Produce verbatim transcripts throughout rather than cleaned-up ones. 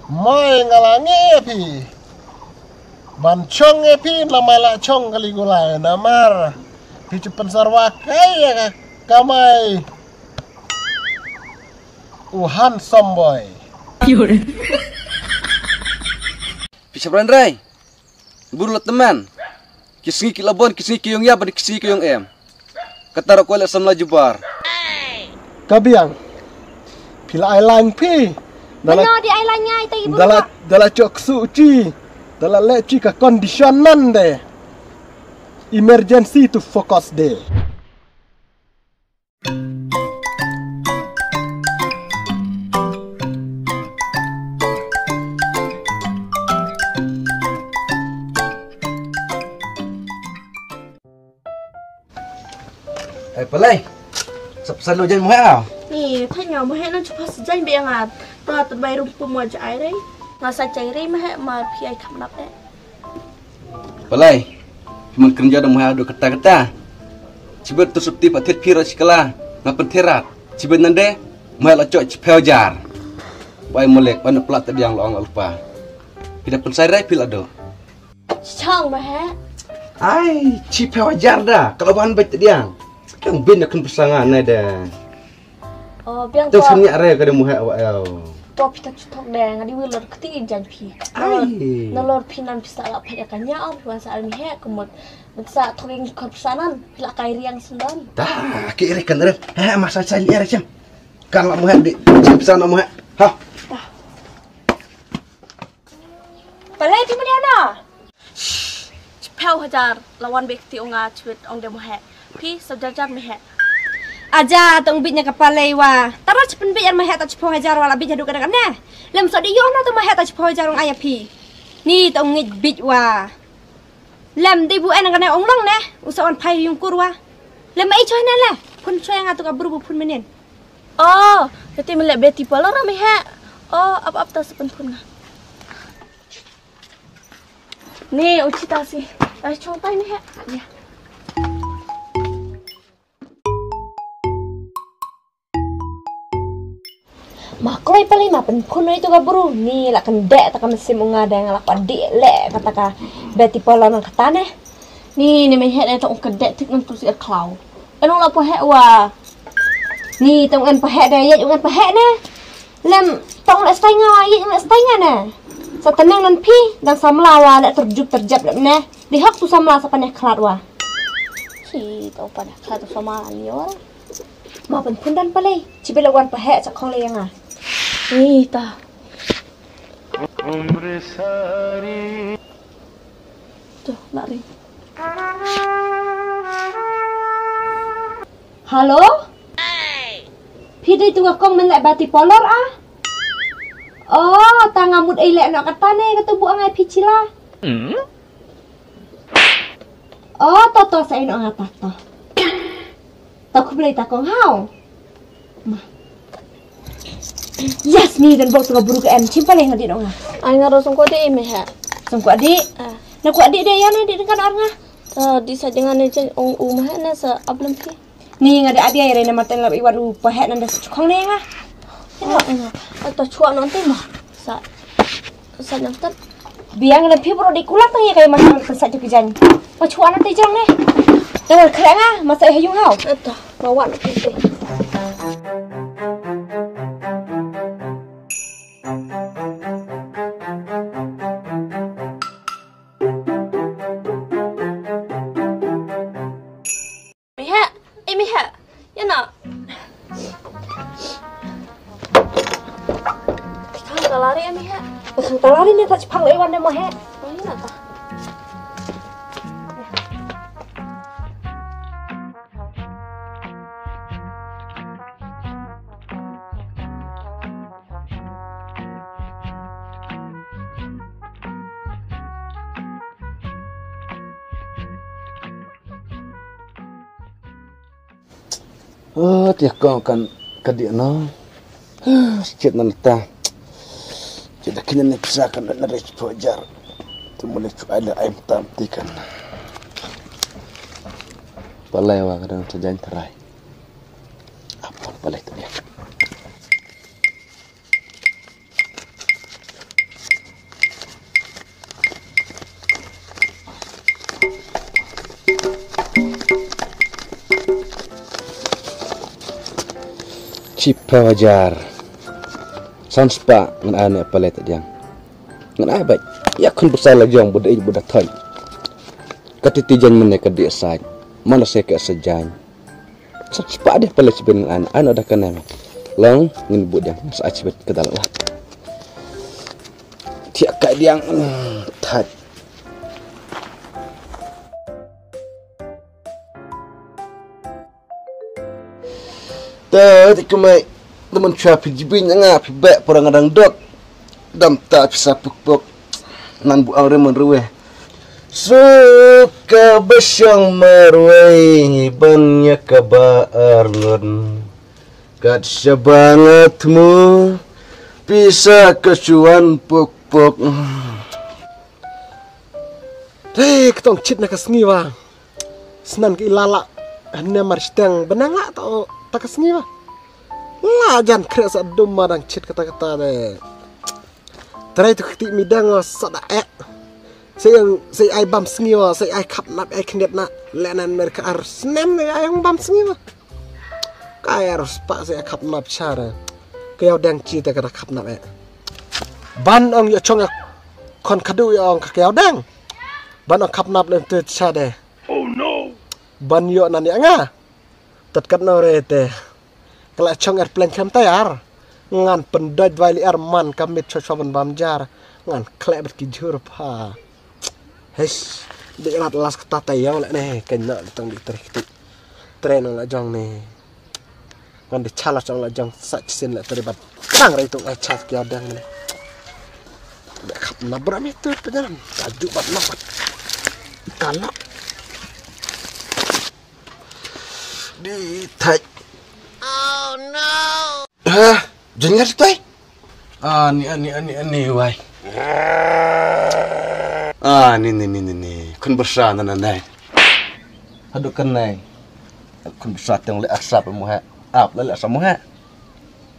Mai nga la ngi phi. Ban chong ngi phi na mai la chong kali gulai namar phi chu pensar wa kai ya ka kamai. U handsome boy. Phi chapran rai. Buru la teman. Ki sngi ki labon, ki sngi ki yong ya, bad ki sngi ki yong em. Kata ra ko le samla jubar. Ka biang. Phi la ai lang phi. Dala Mano di ai lang ngai tai ibu dala mak. Dala chok su chi. Dala le chi ka condition nan de. Emergency to focus de. Eh, Palai. Sap salo jan mo ha. Ni, thanya mo ha nan chupa sejan be ngat. Ta tu bai rum pum mo ja ai re. Nga sa chai re mo ha ma phi ai kham nap eh. Palai, phi mon kren jada mo ha do kata kata. Chibet tu sukti pa thit phi ra sikala, nga pentherat. Chibet nande, mo ha la chok chiphew jar. Bai molek, bai na plat tadiang long la lupa. Phi da pensai rai phi la do. Chang mo ha. Ai, chiphew jar da, kalau ban bet tadiang. Kang bin na khen pesanga na da. Oh, biang Tang ko. Sini are ka de mo ha wa el. To phi ta chutok de nga di wil lor kti jan phi. Ai. Na lor phi nan phi sa la phi ka nya om phi wan sa al mi he ko mot. Mot sa thok ing kor sanan phi la kai riang sendon. Ta ki ri kan ren. He masa sa ni are chem. Kan la mo ha di. Chem sa na mo ha. Ha. Palai phi mani ana. Chiphew hajar la wan bek ti ong a chwit ong de mo he. Phi sa jar jar me he. Aja tong bit nya ka palai wa. Tara chipen bit yan me he ta chiphew hajar wa la bit hadu kadang ne. Lem so di yo na to me he ta chiphew hajar ong aya phi. Ni tong ngit bit wa. Lem di bu en ka ne ong long ne. Usa wan phai yung kur wa. Lem ai choi ne le. Phun choi nga tu ka bru bu phun menin. Oh, kati mele beti pala rame he. Oh, ap ap ta sepen phun nga. Ni, uchi ta si. Ta chong tai ni he. Ya. Ma kloi pali ma pen phun noi tu ka bru ni la kan de ta ka mesim unga de nga la pa di le kata ka beti pala nang kata ne. Ni, ni me he ne tong ka de tik nang tu si a klau. Eno la pa he wa. Ni tong en pa he de, ye tong en pa he ne. Lem tong le stai nga, ye le stai nga ne. Sa tenang nan phi, dan samla wa le terjuk terjap le ne. Di hok tu samla sa paneh khlat wa. Chi tong paneh khlat tu sama ni wa. Ma pen phun dan palai, chi bela wan pa he sa khong le nga. Ni ta. Tuh, nak ring. Halo? Phi dei tu ka kong men leh bati polor ah? Oh, ta nga mut ei leh noh kata ne ka tu bu angai phi chila. Oh, to to sa ei noh nga ta to. Ta khublei ta kong hau. Ma. Yes, ni dan bok tu ka buru ka em chim paleng nga di noh nga. Ai nga ro song ko di me ha. Song ko di. Ah. Na ko di de ya na di kan or nga. Ta di sa jangan ne chen ong u ma ha na sa ablem phi. Ni nga de adi ai re na matan la iwan u pahet nanda sa chukong ne nga. Ino ino. Ata chua non te ma. Sa sa nyam tat. Biang na phi bro di kula tang ye kai ma kan sa chuk jan. Ma chua non te jong ne. Dang kre nga ma sa hayung hau. Ata ma wan te. Miha, eh Miha, ya na. Tikang talari ya Miha. Tikang talari ni tak chipang iwan deh Miha. Oh ya na ta. Oh, tiak kong kan kadi no. Chet nan ta. Chet da kini ni pisa kan na rech pojar. Tu mule chu ai le ai tam ti kan. Palai wa kadang terjang terai. Apa palai tu dia. Shiphew hajar. San spah ngan ai ne pale ta diang. Ngan ai bad. Ïa khun bsa la jong bud ij bud thon. Ka titi jan mene ka di sain. Mana se ka sajan. San spah deh pale chibin ngan ai. Ai no da ka ne. Long ngin bud diang. Sa chibin ka dal lah. Tiak ka diang. Thai. Te te kumai. Temen chwa phi jibin nga phi bek pura ngadang dok. Dam ta phi sa puk puk. Nan bu ang remen ruwe. Suka bashang marwei ban nya ka ba arngun. Kat shabang atmu. Pisa ka chuan puk puk. Te ketong chit na ka sngi wa. Snan ki lala. Hne mar shteng benang la to ta ka sngi wa. La jan kre sa dum ma dang chit kata kata de. Trai tu kti mi dang wa sa da e. Sa yang sa ai bam sngi wa sa ai khap nap ai khnet na. Lenan mer ka ar snem ne ai bam sngi wa. Ka ai ar spa sa ai khap nap chara. Ka yau dang chi ta kata khap nap e. Ban ong yo chong ya kon kadu ya ong ka yau dang. Ban ong khap nap lem te cha de. Oh no. Ban yo nan ya nga. Tat kat no re te. Kala chong airplane khlem tayar. Ngan pendoj dwai li ar man ka mit chwa chwa ban bam jar. Ngan khlek bet ki jhur pha. Hesh. Dik rat las kata tayar le ne. Kena tang dik terik tu. Tren la jong ne. Ngan di chala chong la jong sa chisin la tari bat. Kang rai tu ngai chat ki adang ne. Be khap na bra mi tu pejalan. Taju bat na bat. Kalak. Di thai. Oh no. Ha, jeng ngar tai. Ani ani ani ani wai. Ani ni ni ni ni. Kun bersa na na nai. Hadu kan nai. Kun bsa teng le asap mo ha. Ap le asap mo ha.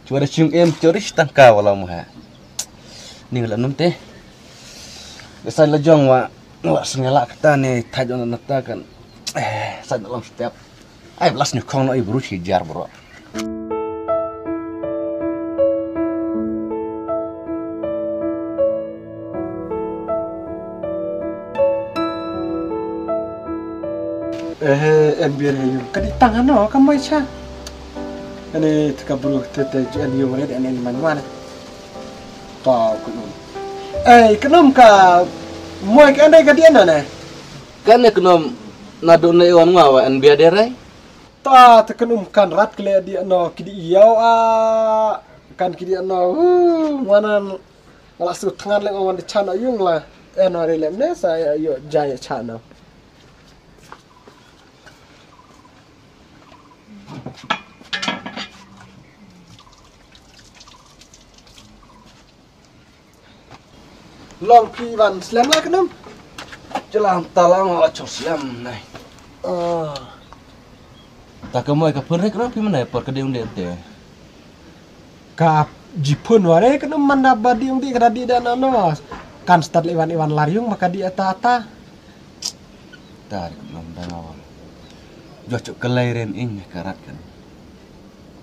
Chwa da chung em chori tang ka wala mo ha. Ni la num te. Sa la jong wa la sngela kata ne thaj on na ta kan. Eh, sa lam step. Ai blas ni khong no i bru chi jar bro. Eh, en biar hayu. Kadi tang ano kamai cha. Ani taka bru te te ju ani yo re ani man wan. To kunum. Eh, kunum ka moi ka andai ka dia na ne. Kan ne kunum na do ne wan wa wa en biar de rai. Ta te kunum kan rat kle dia no kidi yau a kan kidi no. Wanan Nga la su thngan leng wan de chana yung la. Eh, no re lem ne sa ya yo ja ya chana. Long phi wan slem la khnum. Jalan talang la chong slem nai. Ah. Ta ka moi ka phun re khnum phi mana por ka ding de te. Ka ji phun ware ka num manda ba di ung di ka da di da na no. Kan stad le iwan iwan lar yung ma ka di ata ata. Tar ka num da ngawa. Jo chuk ka lai ren ing ka rat kan.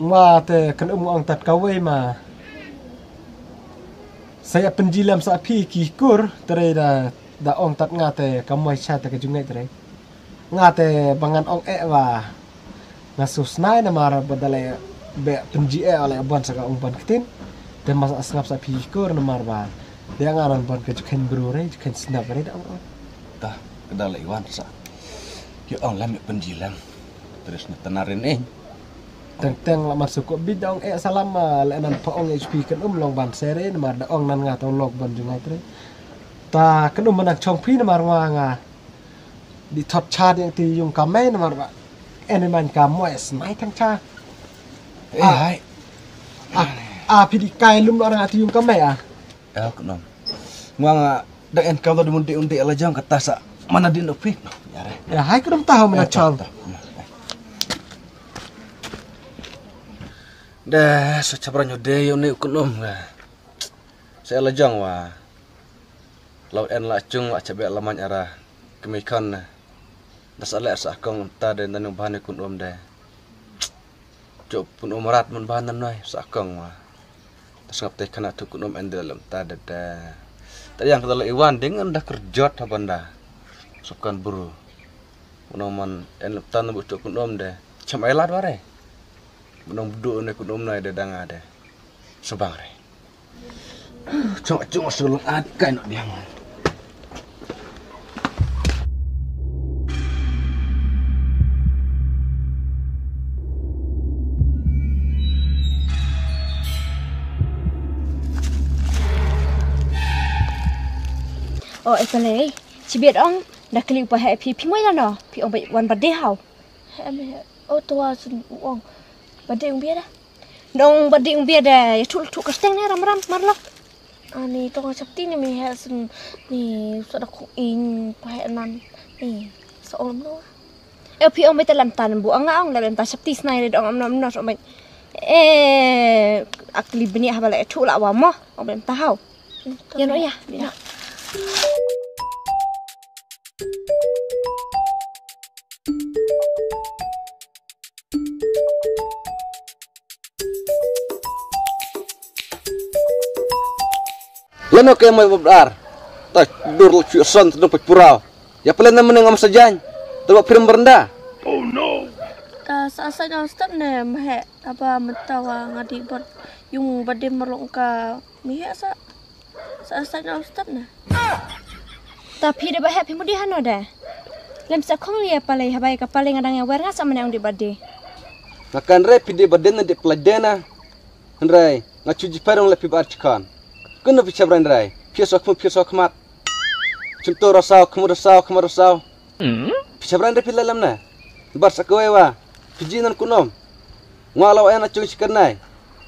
Ma te kan um ong tat ka wei ma. Saya penjilam sa phi ki kur tere da da ong tat nga te ka moi cha te ka jungai tere. Nga te ba ngan ong eh wa nga su snai namar ba da le be pynji eh wa le bon sa ka ong bon ktin. Te mas as ngap sa phi kur namar ba de nga ran bon ka jukhen bru re jukhen snap re da ong ong. Ta ka da le wan sa. Ki ong lam pynji lam. Terus ni tanarin eh. Teng teng la mar su ko bid da ong eh salam le nan pa ong H P kan um long ban sere namar da ong nan nga to lok bon jungai tre. Ta kan um manang chong phi namar nga nga. Di thot cha di ti yung ka mai namar ba. Ene man ka mo es mai tang cha. Eh, hai. Ah, ah, phi di kai lum orang ati yung ka mai ah. Eh, kunum. Ngwa nga da en ka di mundi undi ala jang kata sa. Mana di no phi. Ya re. Ya hai kunum tahu mana chal. Da sa chabra nyu de yo ne kunum nga. Sa ala jang wa. Lau en la chung wa chabe la man ara. Kemi kan na. Da sa le sa kong ta de nanu bhane kun um de. Chop pun umrat mun bahan nan noi sa kong wa. Tas ngap te khana tu kun um endel lam ta da da. Ta yang kata la iwan ding da kerjot ha banda. Sopkan buru. Mun um man en lam ta na bu chop kun um de. Cham ai lad ware. Mun um du ne kun um nai de danga de. Sabang re. Chong chong sulung at kai no diang. O e Palei, chibiat ong da kli upa he phi phi moi la no, phi ong bai wan birthday hau. He me he. O to wa sun u ong birthday ong bia da. Nong birthday ong bia da, ya thul thuk kasteng ne ram ram marlok. Ani tong chapti ni mi he sun ni sa da khong ing pa he nan ni sa ong no. E phi ong bai ta lam tan bu ong ong lam ta chapti snai de ong ong ong ong bai. E akli bini ha bala thu la wa mo ong bai ta hau. Ya no ya. Lano ke mai babdar. Ta dur lu chu son tu dapat purau. Ya pelen na meneng am sajan. Terba prim berenda. Ta sa sa jang step ne mahe apa metawa ngadi bot yung badim merlong ka mihe sa. Sa sa jang step ne. Ta phi de ba hep phi mudi hano de. Lem sa khong lia palai habai ka palai ngadang ya wer nga sa meneng di badi. Ngakan re phi de baden na de pelajena. Hynrei nga chu ji parong le phi bar chikhan. Kun no phi chabran rai. Phi sok phi sok mat. Chim to rasaw khmu rasaw khmu rasaw. Phi chabran rai phi lalem na. Bar sa kawai wa. Phi ji nan kunom. Nga law en achung chikan nai.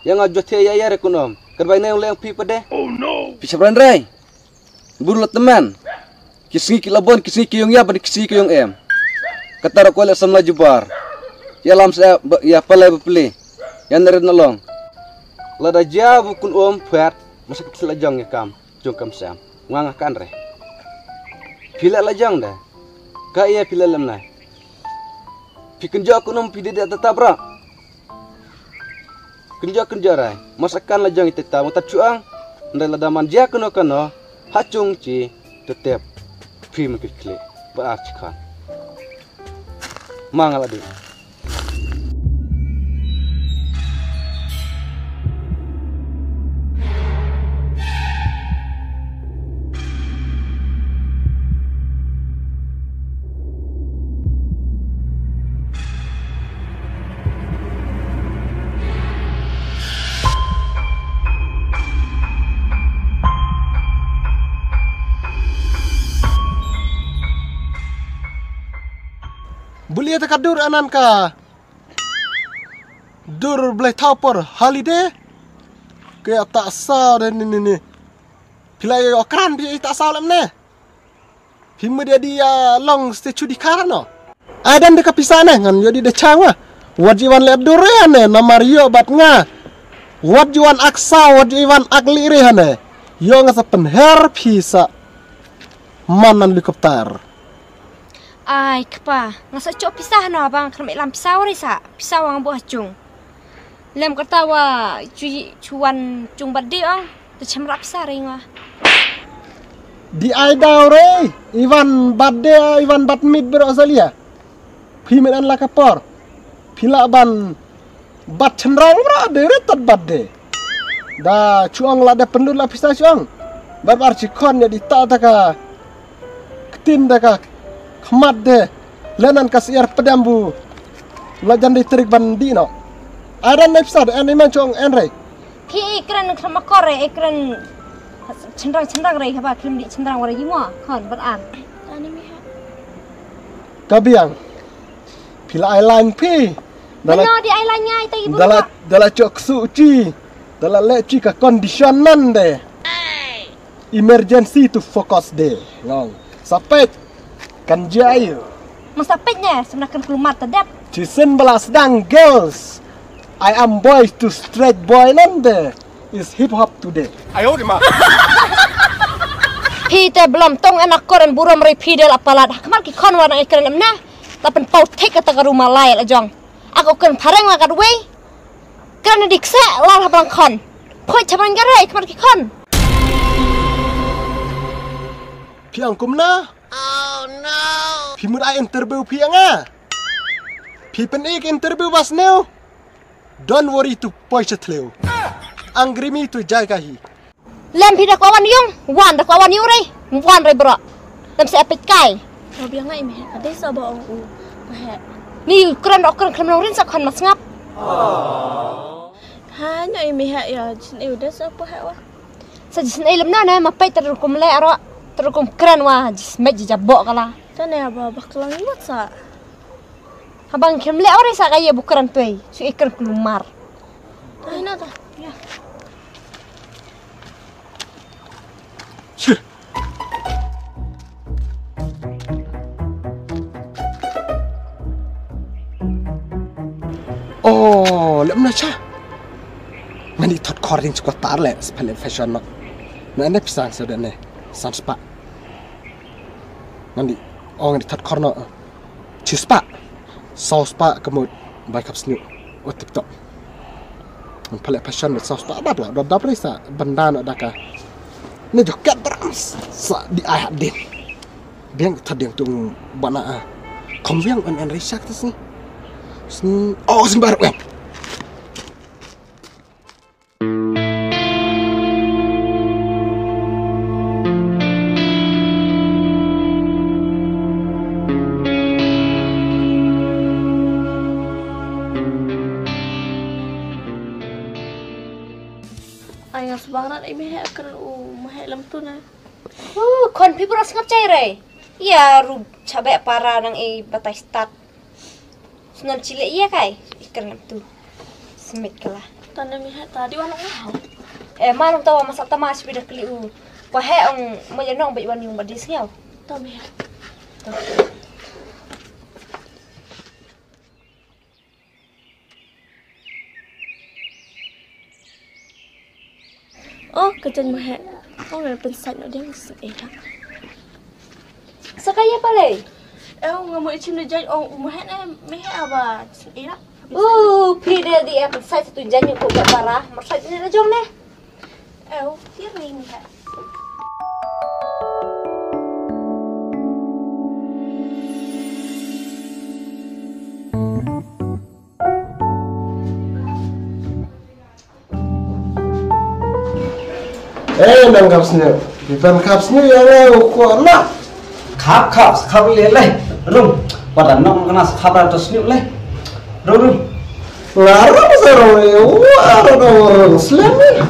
Yang nga jothe ya ya re kunom. Kan bai nai leng phi pade. Phi chabran rai. Bur la teman. Ki sngi ki labon ki sngi ki yong ya ban ki sngi ki yong em. Kata ra ko le samla jubar. Ya lam sa ya palai ba pli. Ya neret na long. Lada ja bu kun om phat masa ki la jong ya kam jong kam sam. Nga nga kan re. Phi la la jong da. Ka ya phi la lam na. Phi kun jo kun om phi de da ta bra. Kynja kynja rai masa kan la jang ite ta mata chuang. Ndai la daman jia kano kano ha chung chi tetep. Phi ma ki kli ba ar chi khan. Ma nga la di. Bulia ta ka dur anan ka dur blai thau por holiday. Ke ta sa de ni ni ni. Phi la ïoh kran phi ïoh ta saw lem ne. Phi mut ïa di ïa long statue di kar no. Ai dan de ka pisa ne ngan ïoh di de chang wa. Wat ji wan lep dur re ne namar ïoh bat nga. Wat ji wan ak saw wat ji wan ak li re ne. Ïoh nga sa pynher phi sa man nan helicopter. Ai kpa, nga sa chok pisa no bang kyrmai lam pisa wa re sa pisa wa nga buh ha chung. Lem kata wa chu chu wan chung birthday ong. Te chemra pisa re nga. Di ai daw re. Iwan birthday iwan bat mit bro salia. Phi men an la ka por. Phi la ban bat chemra bro de re tat birthday. Da chuang la de pendut la pisa chuang. Bar bar chi khon ya di ta ta ka. Ktin da ka khmat de lenan ka siar pedam bu. La jan di trik ban di no. Aran nai pisa de an iman chong en rei. Phi ikren khama kore ikren. Chendrang chendrang rei haba krim di chendrang wara yimo khon bar an. Ani mi ha. Ka biang. Phi la ai lain phi. Dala di ai lain ngai ta ibu. Dala dala chok su chi. Dala le chi ka condition nan de. Emergency to focus de. Ngong. Sapet. Kan jia ayu. Masa pet ne sebenarnya kan keluar tadep. Chisen bala sedang girls. I am boys to straight boy nande is hip hop today. Ayo di ma. Phi te belum tong anak koran burom ri phi de la palat. Kemar ki khon wan ai kren emna. Tapen pau thik kata ka rumah lai la jong. Aku ken pareng la kat wei. Kan dik se lar ha blang khon. Phoi chaban gare kmar ki khon. Phi ong kumna? Phi mut ai interview phi ong a? Phi pyn-i ka interview ba sniew? Don't worry to poi cha thliew. Ang grimi to jai ka hi. Lem phi da kwah wan yung, wan da kwah wan yung rei, wan rei bro. Lem se epit kai. Ka biang ngai meh, ka dei sa ba ong u, meh. Ni kren dok kren kren long rin sa khan mas ngap. Ha, no i meh ya, jin eu da sa pa ha wa. Sa jin ei lem na ne, ma peit ter kum le aro, ter kum kren wa, jis me ji jabok kala. Ta ne ba baklang wat sa. Habang khlem leh ore sa ka ïa buh kren twei, shu i kren kulmar. Ai na ta. Ya. Shir. Oh, lem na cha. Ngan di thot khor ding chukwa tar le, spha le fashion no. Na ne pisang sa da ne, san spah. Ngan di, oh, ngan di thot khor no. Chi spah. Saw spah ka mut bai kap sniu. Oh, tip top. Ngan pale fashion no saw spah, bad la dap rei sa benda no da ka. Ne joket bram sa di ai hap din. Biang thot ding tung bana a. Kom biang an an rei sak tas ni. Sni, oh, sni baru eh. Ai nga sbang rat ai meh kren u meh lem tu na. Uh, kon pi bros ngap chai re. Ya ru chabe para nang e batai start. Sunan chile iya kai. Ikan ngam tu. Semit kala. Tanda miha tadi wan ngau. Eh, malum tawa masak tama sibida keli u. Pahe ong mo ya nong ba iwan yung badis ngau. Tanda miha. Oh, ka jan mah. Oh, ngan pynsait noh ding sien eh. Sa ka ïa pale. Eh, nga mo ichim na jan ong u mah ne meh aba sien eh. Oh, phi de di eh pynsait satu jan ïa ko ka para. Marsait ne na jong ne. Eh, phi ring ha. Eh, nang khap sniew. Iban khap sniew ïa nga u kwah na. Khap, khap, khap le le. Rum. Pada nong kena khap da sniew le. Rum, rum. Ngarap sa rong e. Wah, rong, rong, rong. Slem eh.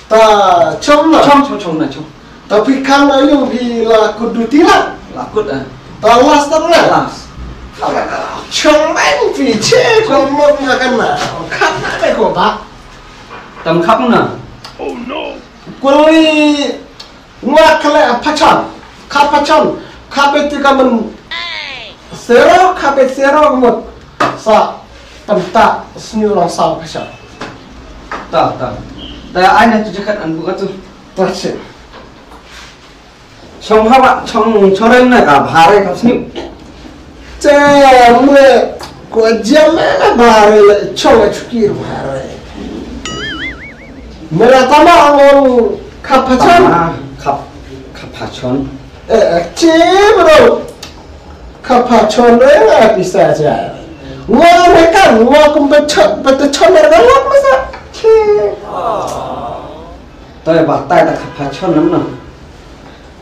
Ta chong na. Chong, chong, chong na, chong. Ta phi kham na yung phi la kut duty na. La kut, eh. Ta last tam na. Last. Chong man phi che ko mo nga kan na. Kham na de ko ba. Tam kham na. Oh no. Kuli Nga kale a pachon, ka pachon, ka beti ka men sero, ka beti sero mut sa penta sniu long sa pachon. Ta, ta. Ta ai na tu jakat an buka tu. Ta chin. Chong hawa, chong, chong ren na ka bhare ka sniu. Te mwe ko jam na bhare le chong a chukir bhare. Mela tama angon khap pachon. Tama khap, khap pachon. Eh, eh, che bro. Khap pachon re nga pisa ja. Nga re kan, nga kum pachon, pachon re kan lak masa. Che. Toi ba tai ta khap pachon nam nam.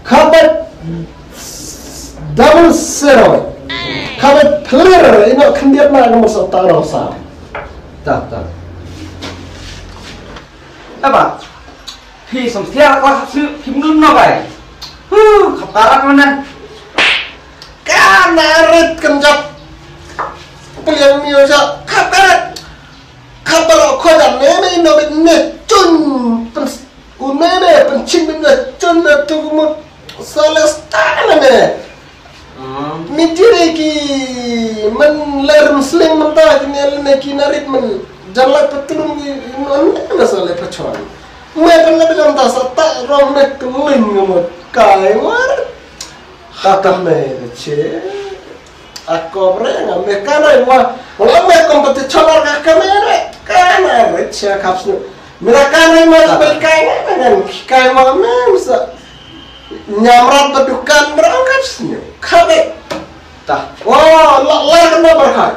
Khabat double zero. Khabat clear ino khyndiat na ka masa ta rong sa. Ta, ta. Aba. Phi som sia ka su phi mun no bai. Hu, khapara ko na. Ka na rit kan jap. Piliang mio sa khabat. Khabat ko da ne ne no ne chun. Une ne pynchim bym la chun na tu mut sa le sta la ne. Mi tire ki man ler Muslim man ta ki ne le ne ki narit man jan la patlum ki non ne na sa le pachon. Me pan la bilam ta sa ta rong ne tu ling mut kai war. Kata me che. Ako bre nga me kana wa. Wala me competition ar ka kame re. Kana re che kap snu. Me la kana ma ba kai nga ngan kai wa me sa. Nyamrat ba dukan bre kap snu. Kabe. Ta. Wa la la na bar kai.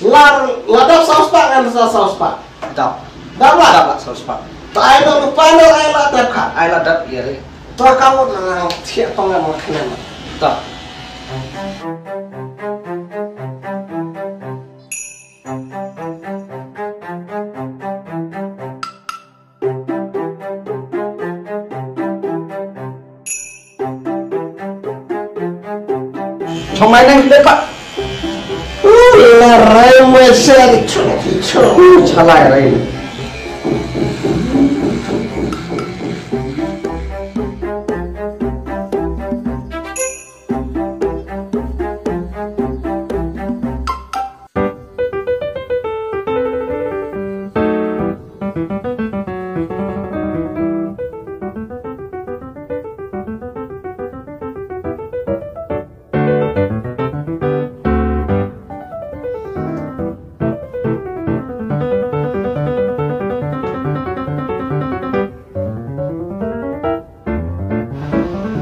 Lar la dap saus pa ngan sa saus pa. Dap. Dap la. Dap la saus pa. Ta ai no lupa no ai la dap ka. Ai la dap ya re. To ka mo na thiah pa ngan ma kena. Ta. Chong mai nang dep pa. La rai mai ser chong chong. Chalai rai.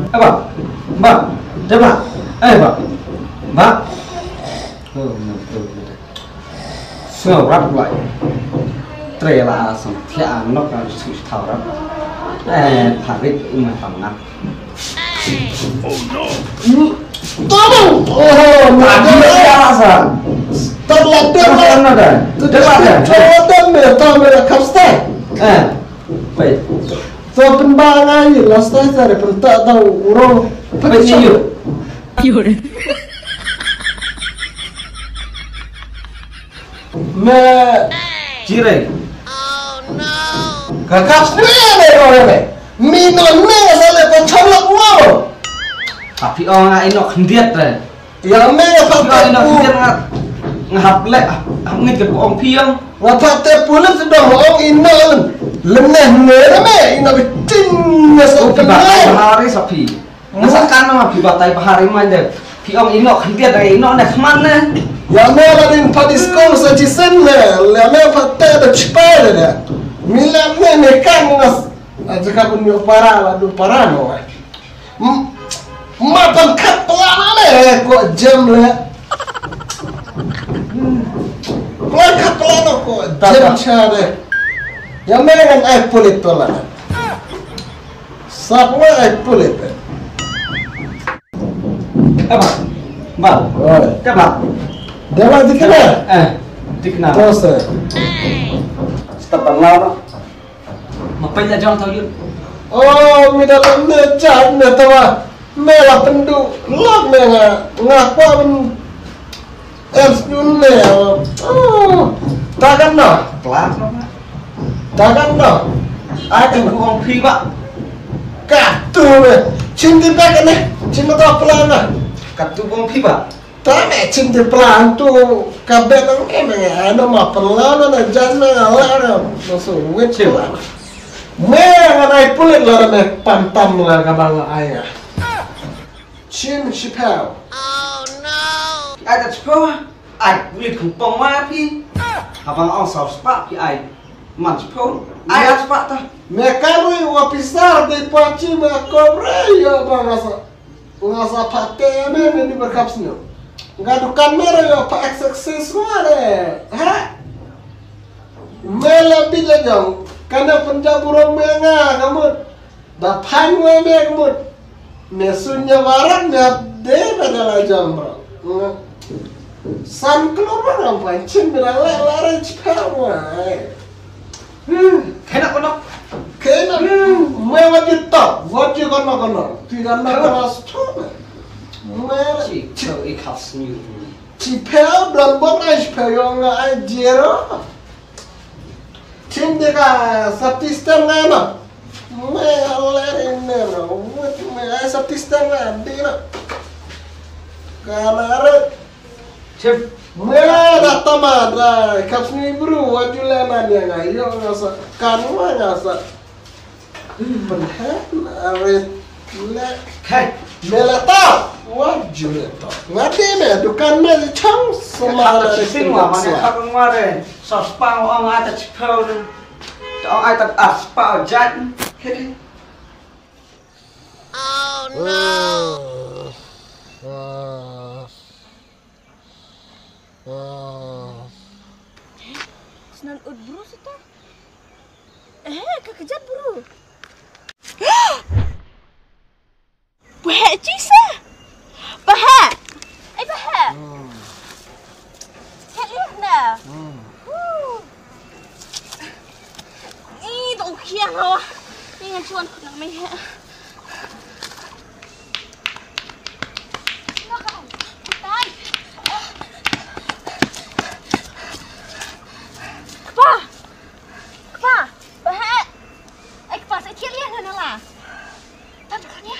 Aba, ba, deba, eh ba, ba. Oh, no, no, no. Sngew rap lai. Tre la song thia nok kan su thaw rap. Eh, parit umai pangap. Tolong. Oh, no. Abi ya sa. Tolong, tolong. Tolong, tolong. Tolong, tolong. Tolong, tolong. Eh. Wait. So pynba nga ïa la stai sa re pynta tau uro. Pynta ïa. Me. Jire. Ka kap sne ne ro ne. Mi non me sa le pynchom lak mo. Tapi ong nga ino khyndiat re. Ïa me nga pha te pu. Nga, nga hap leh, hap ngeit ka ong phi ïa. Nga pha te pu leh sdang ong ino lem. Lem neh neh me ino bitin nga sa. Oh, phi ba bahari sa phi. Nga sa kan ma phi batai bahari ma de. Phi ong ino khyndiat ino ne khman ne. Ïa me la din pha diskong sa jisen ne. Ïa me pha te da chipai de. Mi lem ne me kan nga. Aja ka pun yo para la du para no. M-, ma pang khat pla na le ko jem le. Pang khat pla na ko jem cha le. Ya me ngan ai pulit to la. Sap wa ai pulit. Eh, ba. Ba. Oi. Ka ba. Dia ba dikena. Eh, dikena. Terus. Stop pang la. Ma pynjah jong tau yun. Oh, mi da lam ne jat ne tawa. Me la pyndu lok ne nga nga kwa ben. Em snyun ne. Oh, ta kan na. Pla. Ta kan na. Ai kan ku ong phi ba. Ka tu ne. Chin ti ba kan ne. Chin ma ta pla na. Ka tu ong phi ba. Ta me chim te plan tu ka bet ang me me ano ma plan na jan na la na no so wet chim. Me nga nai pulit la me pan tam la ka bang ai. Chim chipau. Ai ta chipau. Ai pulit ku pong ma pi. Ka bang ang sa spa pi ai. Man chipau. Ai spa ta. Me karui wa pisar de pa chim ko re yo bang asa. Nga sa pha te me ne ni berkap sñiaw. Nga dukan me re yo pha exercise nga re. Ha? Me la bit la jong. Kana Punjab burom me nga ka mut. Ba phan me me ka mut. Me sunya barat me de me da la jong bro. Nga. San klur ba ngam phan chin me da la la re chipha nga. Kena kono. Kena. Mwe wajib to. Wajib kono kono. Tidak nak keras tu. Mwe. Ci ci ikhas ni. Ci peo don bon ai ci peo nga ai zero. Tim de ka safety stamp nga na. Mwe aler iner. Mwe ai safety stamp nga dina. Kana ret. Chip. Mera da tama da kaps ni bru wa jule na dia nga yo nga sa kan wa nga sa. Penhen are Le, hey, me la ta. Wa ju le ta. Nga te me dukan me chang sama la de sing wa mane ka ngwa de. Sa spa wa nga ta chipau de. Ta ai ta aspa jan. Hey. Oh no. Snan ut bru sita. Eh, ka kejap bru. Wah, cisa. Bah. Eh, bah. Chat lihat na. Ih, tu ukian lah. Ni ngan cuan kut nang meh. Kpa. Kpa. Bah. Eh, kpa, sa chat lihat na la. Tan kan ya.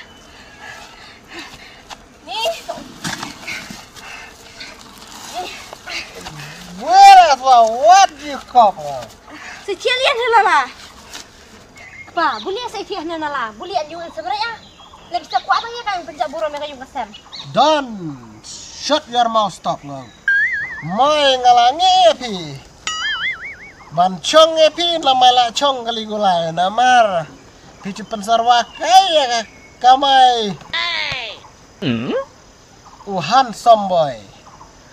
Ni. Where is what you come? Sa chat lihat na la. Kpa, buli sa chat lihat na la. Buli an yung an sabra ya. Lagi sa kwa bang ya kan penjak burom ya kan yung kasem. Don't shut your mouth, stop ngam. Mai nga la ngi phi. Ban chong ngi phi la mai la chong kali gulai namar. Phi chu pensar wa kai ya ka kamai. U handsome boy.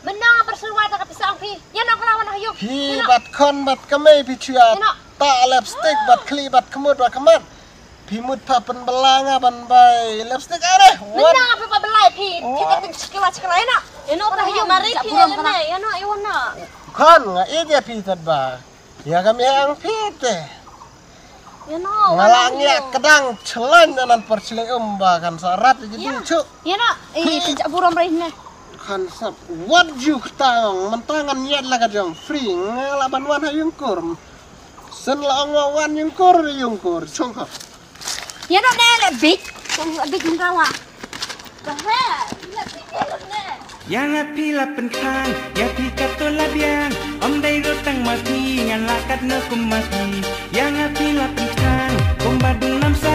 Menang berseruat ka pisang phi. Ya nak kelawan ayo. Phi bat khon bat kamai phi chu ya. Ta lipstick bat khli bat kemut bat kemat. Phi mut pha pynbela nga ban bai lipstick are. What? Menang apa pa belai phi. Kita tin chikila chikila ina. Ino pa hayo mari phi ina. Ino iwana. Khon nga ide phi tad ba. Ya kami ang phi te. Ino. Nga la ngi kedang chlan nan por chile um ba kan sa rat ji chu. Ino. Eh, tinjak burom rai ne. Kan sa what you tang mentang ngan yat la ka jong free nga la ban wan ha yung kur. Sen la ong wa wan yung kur yung kur chung ha. Ya no ne le big. Kong le big hynda wa. Ba ha. Ya nga phi la pynkhang, ya phi kat to la biang. Om dei rut tang ma phi, ngan la kat na kum ma phi. Ya nga phi la pynkhang, kum ba dung nam sa